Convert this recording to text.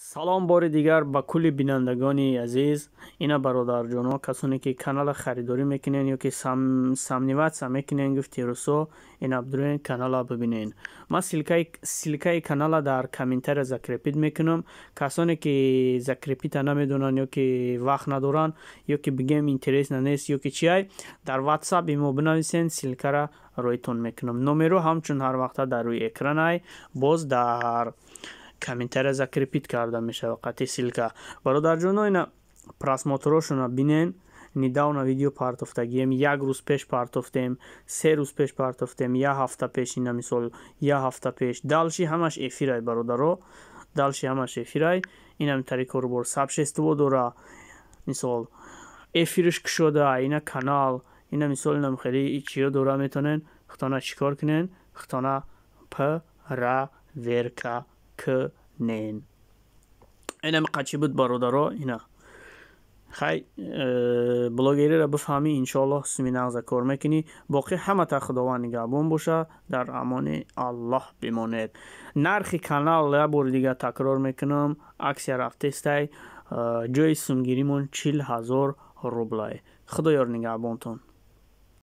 Салом бори дигар ба кулли бинандагони азиз. Ина, бародарҷоно, касоне ки канала харидорӣ мекунен ё ки сомневаться мекунен, гуфти русо, ина бидурен, канала бибинен. Ман ссылкаи канала дар комментария закрепить мекунам. Касоне ки закрепить а намедонанд ё ки вақт надоранд, ё ки бигем, интересно нест, ё ки чиай, дар ватсап имо бинависен, ссылкара роитон мекунам. Номеро ҳамчун ҳар вақта дар рӯи экранай, боз дар комментария закрепить карда мешавад қати ссылка. Бародарҷоно, ина просмотр ошона бинен. Недавно видео партофтагием, як рӯз пеш партофтем, 3 рӯз пеш партофтем, як ҳафта пеш, ина мисол, як ҳафта пеш. Дальше ҳамаш эфирай, бародаро, дальше ҳамаш эфирай. Инам тари корубор сообщество дора, мисол, эфирш кушода, ина канал, ина мисол, инам хеле чиё дора. Метонен худтона чӣ кор кунен? Худтона проверка кунен. Инам қачи буд, бародаро. Ина хай, блогериро бифаҳмӣ, иншоаллоҳ суми нағза кор мекунӣ. Боқӣ ҳамата Худованд нигаҳбон боша, дар амони Аллоҳ бимонед. Нархи канал як бори дигар такрор мекунам, акция рафтестай, ҷои сумгиримон 40 000 рублай. Худоёр нигаҳбонтон.